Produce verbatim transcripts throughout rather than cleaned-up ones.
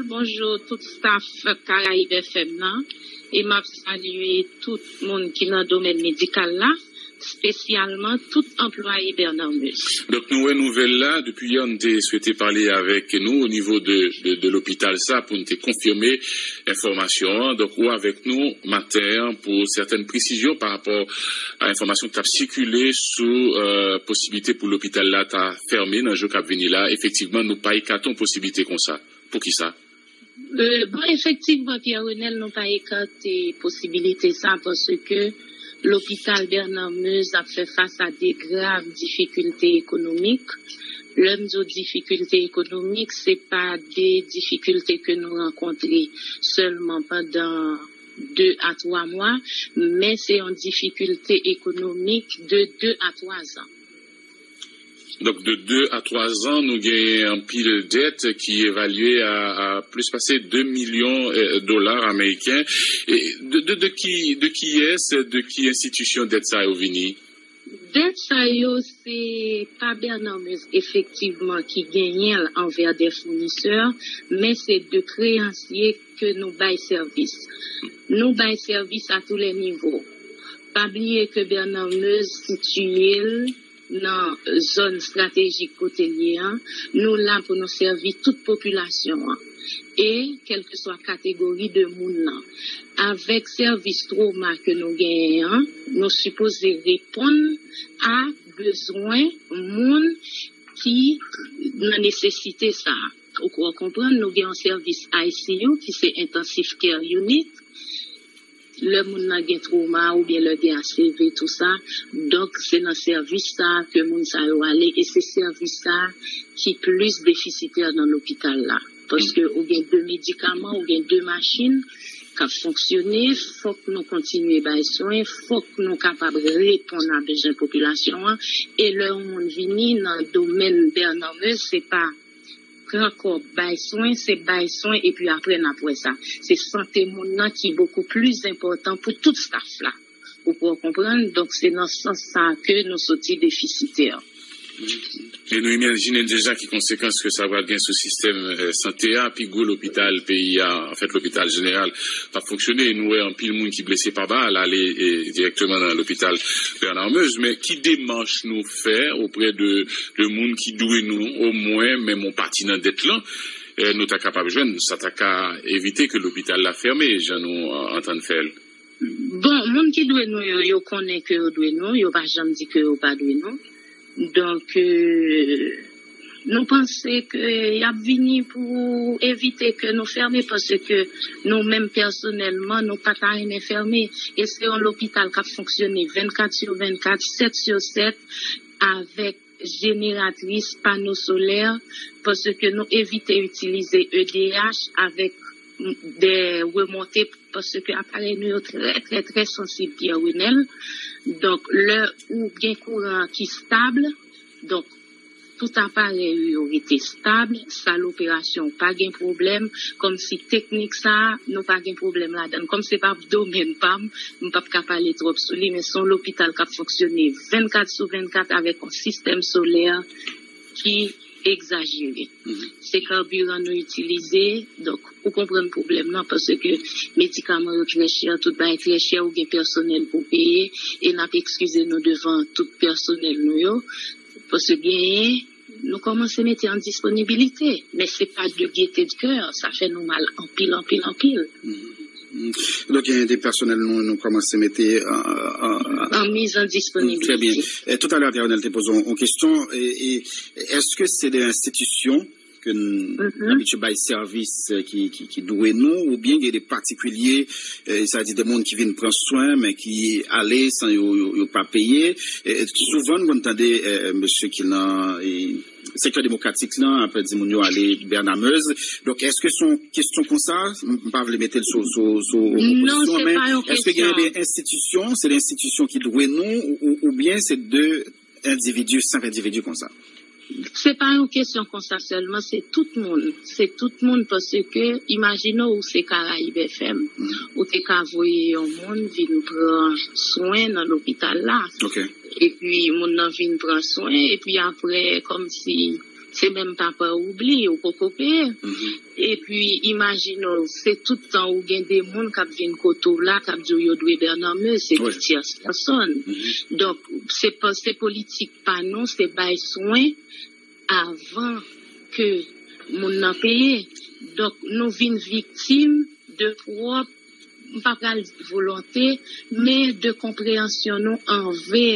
Bonjou tout staff Caraïbes F M nan, e m ap salye tout moun ki nan domèn medikal la, espesyalman tout anplwaye Bernard Meusse. Donk, nou wè nouvèl la, depi yè, nou te swete pale avèk nou o nivo de, de, de lopital sa pou nou te konfime enfòmasyon an. Donk, ou avèk nou maten an pou sètèn presizyon pa rapò a enfòmasyon ki t ap sikile sou, euh, posiblite pou lopital la ta fèmen nan jou k ap vini la. Efektivman, nou pa ekate yon posiblite konsa. Poukisa? Euh, bon, efektivman, Pierre Renel, nou pa ekate posibilite sa, paske lopital Bernard Meusse ap fè fas a de grav difikilte ekonomik. Lè m di w difikilte ekonomik, se pa de difikilte ke nou rankontre sèlman pandan de a twa mwa, men se yon difikilte ekonomik de de a twa zan. Donk, de de a twa zan, nou genyen anpil dèt ki evalye a, a plis pase de milyon, eh, dola ameriken. E de, de, de ki, de kiyès, de ki enstitisyon dèt sa yo vini? Dèt sa yo, se pa Bernard Meusse efektivman ki genyen l anvè de founisè, men se de kreyansye ke nou bay sèvis. Nou bay sèvis a tou lè nivo. Pa bliye ke Bernard Meusse sitiye l nan zòn estratejik kote l ye an, nou la pou nou sèvi tout popilasyon an. E kèlkeswa kategori de moun nan. Avèk sèvis twoma ke nou genyen an, nou sipoze reponn a bezwen moun ki nan nesesite sa a. Ou konprann, nou gen yon sèvis I C U ki se Intensive Care Unit. Lè moun nan gen twoma oubyen lè gen A C V, tou sa. Donk, se nan sèvis sa a ke moun sa yo ale, e se sèvis sa a ki plis defisitè nan lopital la. Paske ou gen de medikaman, ou gen de machin k ap fonksyone, fòk nou kontinye bay swen, fòk nou kapab reponn a bezwen popilasyon an. E lè yon moun vini nan domèn Bernard Meusse, se pa pran kòb, bay swen, se bay swen, epi apre n ap wè sa. Se sante moun nan ki bokou plis enpòtan pou tout staff la. Ou pran konprann? Donk, se nan sans sa ke nou soti defisitè. E nou imajine deja ki konsekans ke sa pral gen sou sistèm, eh, sante a. Pi gwo lopital peyi a, anfèt, lopital jeneral, p ap fonksyone. E nou wè anpil moun ki blese pa bal ale, eh, dirèkteman nan lopital Bernard Meusse. Men ki demach nou fè oprè de, de moun ki dwe nou omwen menm yon pati nan dèt lan, eh, nou ta kapab jwenn? Sa ta ka evite ke lopital la fèmen, jan nou, eh, antann fè l. Bon, moun ki dwe nou yo, yo konnen ke yo dwe nou, yo pa janm di ke yo pa dwe nou. Donk, euh, nou panse ke y ap vini pou evite ke nou fèmen, paske nou menm pèsonèlman, nou pa ta renmen fèmen. E se yon lopital k ap fonksyone vennkat sou vennkat, sèt sou sèt, avèk jeneratris, pano solè, paske nou evite itilize E D H avèk de remonte, paske aparèy nou yo trè, trè, trè sansib, Pierre Renel. Donk, lè ou gen kouran ki stab, donk, tout aparèy ou yo rete stab, sal operasyon pa gen pwoblèm, kòmsi teknik sa a, nou pa gen pwoblèm ladan l. Kòm se pa domèn pa m, m p ap ka pale twòp sou li, men se yon lopital k ap fonksyone vennkat sou vennkat avèk yon sistèm solè ki egzajere. Se kabiran nou itilize, donk, ou konprann pwoblèm nan, paske medikaman yo trè chè, tout bagay trè chè, ou gen pèsonèl pou peye, e n ap eskize nou devan tout pèsonèl nou yo, paske genyen, nou kòmanse mete an disponibilite, men se pa de gaieté de cœur, sa fè nou mal anpil, anpil, anpil. Donk, gen de pèsonèl nou, nou kòmanse mete an, an, an, an mizan disponibilite. Trè byen. E, toutalè, Pierre Renel te poze yon, yon kesyon. E, e, èske se de enstitisyon ke n abitye bay sèvis, e, ki, ki, ki dwe nou, oubyen gen de patikilye, e, sa di de moun ki vin pran swen, men ki ale san yo, yo, yo pa peye? E, souvan, nou konn tande, e, mesye ki nan, e, sektè demokratik lan ap di moun yo ale Bernard Meusse. Donk, èske se yon kesyon konsa? M pa vle mete l sou, sou, sou opozisyon, men èske gen de enstitisyon, se de enstitisyon ki dwe nou, ou, ou, oubyen se de endividi, senp endividi konsa? Se pa yon kesyon konsa sèlman, se tout moun. Se tout moun, paske imajine w, ou se Caraïbes F M. Ou te ka voye yon moun vin pran swen nan lopital la. Epi moun nan vin pran swen, epi apre, kòmsi Se menm pa pa oubli, ou poko peye. Epi, imajine w, se tout tan ou gen de moun k ap vin kote w la, k ap di w yo dwe Bernard Meusse, se de tyès pèsòn. Donk, se pa, se politik pa nou, se bay swen avan ke moun nan peye. Donk, nou vin viktim de pwòp, m pa pral di volonte, men de konpreyansyon nou anvè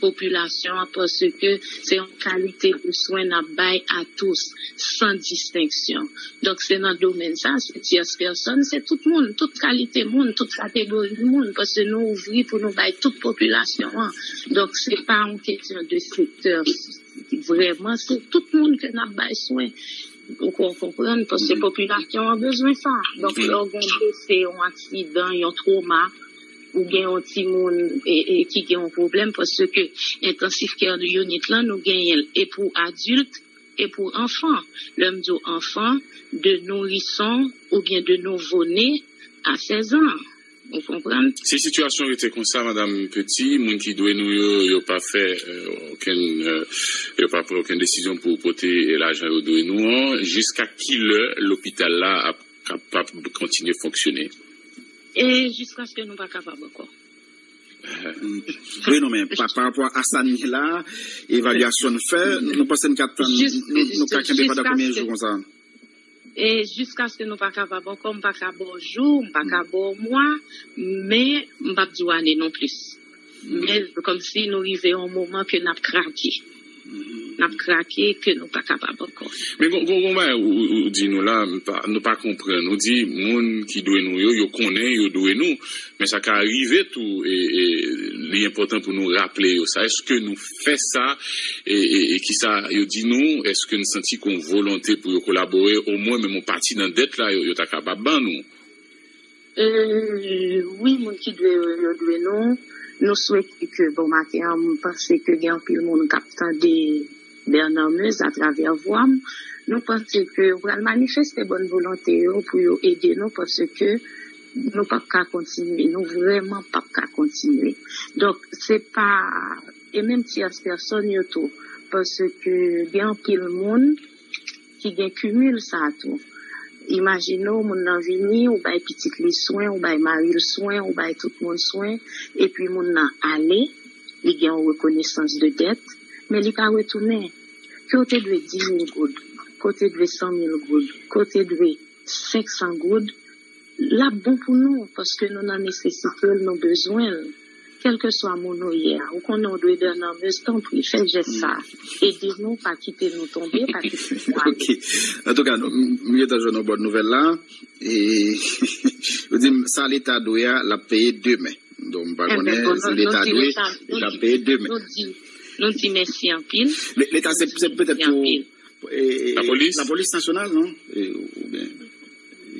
popilasyon an, paske se yon kalite de swen n ap bay a tous, san distenksyon. Donk, se nan domèn sa, se tyès pèsòn, se tout moun, tout kalite moun, tout kategori moun, paske nou ouvri pou nou bay tout popilasyon an. Donk, se pa yon kesyon de sektè vrèman, se tout moun ke n ap bay swen. Ou konprann, paske popilasyon an bezwen sa. Donk, lè w gen yon blese, yon aksidan, yon twoma, ou gen yon timoun e, e, ki gen yon pwoblèm, paske intensive care unit lan, nou genyen l e pou adilt e pou anfan. Lè m di w anfan, de nourison oubyen de nouvo-né a sèz an. Ou konprann? Si sitiyasyon rete konsa, Madanm Petit, moun ki dwe nou yo, yo pa fè euh, okenn, euh, yo pa pran okenn desizyon pou pote lajan yo dwe nou an, jiska ki lè lopital la ap kapab kontinye fonksyone? E jiskaske nou pa kapab ankò. Wi, non, men pa, pa rapò a sa n ye la, evalyasyon n fè, nou panse n ka tann, nou, nou ka kenbe pandan konbyen jou konsa? E jiskaske nou pa kapab ankò, m pa ka ba w jou, m pa ka ba w mwa, men m p ap di w ane non plis. Men kòmsi nou rive yon moman ke n ap krake. N ap krake, ke nou pa kapab ankò. Men gon gon bagay ou di nou la, nou pa konprann. Ou di moun ki dwe nou yo, yo konnen yo dwe nou. Men sa ka rive tou, e, e, li enpòtan pou nou raple yo sa. Èske nou fè sa, e, e, e kisa yo di nou? Èske n santi gon volonte pou yo kolabore, omwen menm yon pati nan dèt la yo, yo ta kapab ban nou? E, wi, moun ki dwe yo, yo dwe nou. Nou swete ke, bon, maten an, m panse ke gen anpil moun k ap tande Bernard Meuse atravè vwa m. Nou panse ke yo pral manifeste bòn volonte yo pou yo ede nou, paske nou p ap ka kontinye. Nou vrèman p ap ka kontinye. Donk, se pa, e menm tyès pèsòn yo tou, paske gen anpil moun ki gen kimil sa tou. Imajine w, moun nan vini, ou bay pitit li swen, ou bay mari l swen, ou bay tout moun swen, epi moun nan ale, li gen yon rekonesans de dèt, men li pa retounen. Ke w te dwe dis mil goud, ke w te dwe san mil goud, ke w te dwe senk san goud, l ap bon pou nou, paske nou nan nesesite l, nou bezwen l. Kèlkeswa moun ou ye a, ou konnen w dwe Bernard Meuse, tanpri, fè jès sa. Ede nou, pa kite nou tonbe, pa kite nou ale. Ok. Antouka, m gentan jwenn yon bòn nouvèl la. E, yo di m, sa Leta dwe a, l ap peye demen. Donk, m pa konnen si Leta dwe, l ap peye demen. Nou di mèsi anpil. Leta, se petèt pou Lapolis? Lapolis nasyonal, non? Oubyen.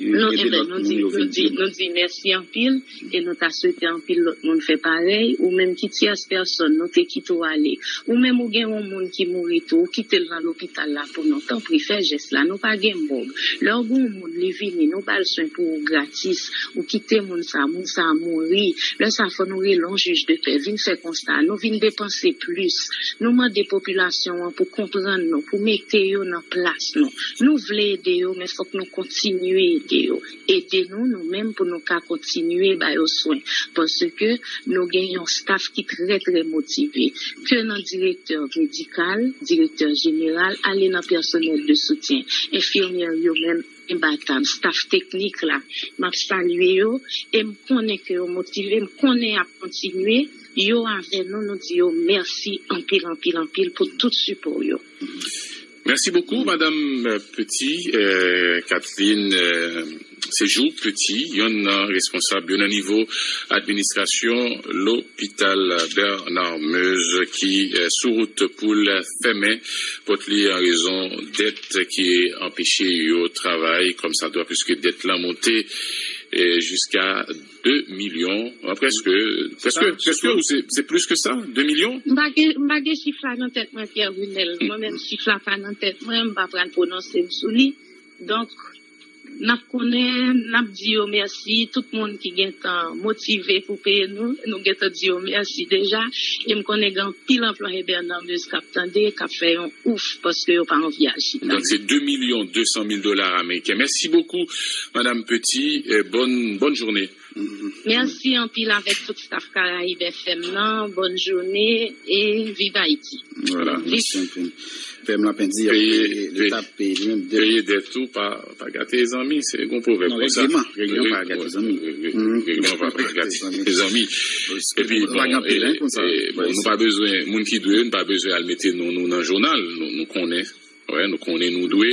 Nou, enben, nou di, nou di, nou di mèsi anpil e nou ta swete anpil lòt moun fè parèy. Ou menm ki tyès pèsòn, nou te kite w ale. Ou menm ou gen yon moun ki mouri tou, ou kite l nan lopital la pou nou. Tanpri, fè jès la, nou pa gen mòg. Lè w gen yon moun, li vini, nou ba l swen pou ou gratis. Ou kite moun sa, moun sa mouri. Lè sa fò nou rele yon jij de pè, vin fè konsta. Nou vin depanse plis. Nou mande popilasyon an pou konprann nou, pou mete yo nan plas nou. Nou vle ede yo, men fòk nou kontinye ede yo. Ede nou, nou menm, pou nou ka kontinye ba yo swen. Paske nou gen yon staff ki trè, trè motive. Ke nan direktè medikal, direktè jeneral, ale nan pèsonèl de soutyen. Enfimyè yo menm, enbatab. Staff teknik la, m ap salye yo, e m konnen ke yo motive, m konnen y ap kontinye. Yo avè nou, nou di yo mèsi anpil, anpil, anpil pou tout sipò yo. Merci beaucoup, Madame Petit, euh, Kathleen euh, Séjour Petit, yonn nan responsab, yonn nan nivo administrasyon lopital Bernard Meuse ki euh, sou wout pou l fèmen pòt li an rezon dèt ki anpeche yo travay kòm sa dwa, piske dèt lan monte euh, jiska de milyon, prèske, prèske, prèske, ou se, se plis ke sa, de milyon? M pa gen, m pa gen chif la nan tèt mwen, Pierre Brunel. Mwen menm, chif la pa nan tèt mwen, m pa pral pwononse m sou li. Donk, N ap konnen, n ap di yo mèsi, tout moun ki gentan motive pou peye nou, nou gentan di yo mèsi deja, e m konnen gen anpil anplwaye Bernard Meuse k ap tande, k ap fè yon ouf, paske yo pa anvi aji. Donk se de milyon de san mil dola ameriken. Mèsi bokou, Madam Petit. Euh, bonne, bonne journée. Mèsi anpil avèk tout staff Caraïbes F M nan. Bòn jounen e viv Ayiti. Voilà. Viv. Mèsi anpil. P M Lapin di, peye, peye, Leta ap peye li menm. Peye dèt ou, pa, pa gate zanmi, se yon pwovèb konsa. Non, règleman, règleman pa gate zanmi. Règleman pa gate zanmi. Epi bon, e, e, bon, nou pa bezwen, moun ki dwe, nou pa bezwen al mete non nou nan jounal, nou, nou konnen. Wè, nou konnen nou dwe,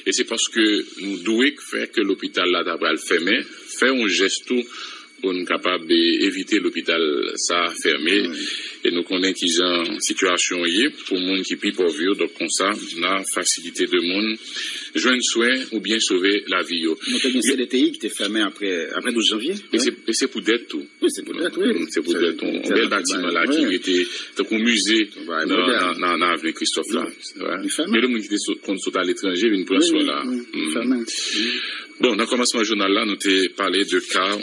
e se paske nou dwe k fè ke lopital la ta pral fèmen, fè yon jès tou pou n kapab, e, evite lopital sa fèmen. E nou konnen kijan sitiyasyon ye pou moun ki pi pòv yo, donk konsa, n a fasilite de moun jwenn swen oubyen sove lavi yo. Nou te gen C D T I ki te fèmen apre, apre douz janvye. E se, e se pou dèt tou. Wi, se pou dèt, wi. Se pou dèt, yon bèl batiman la ki rete tankou mize nan, nan, nan, nan avni Kristòf la. Gen de moun ki te sot, konn sot aletranje vin pran swen la. Bon, nan kòmansman jounal la, nou te pale de ka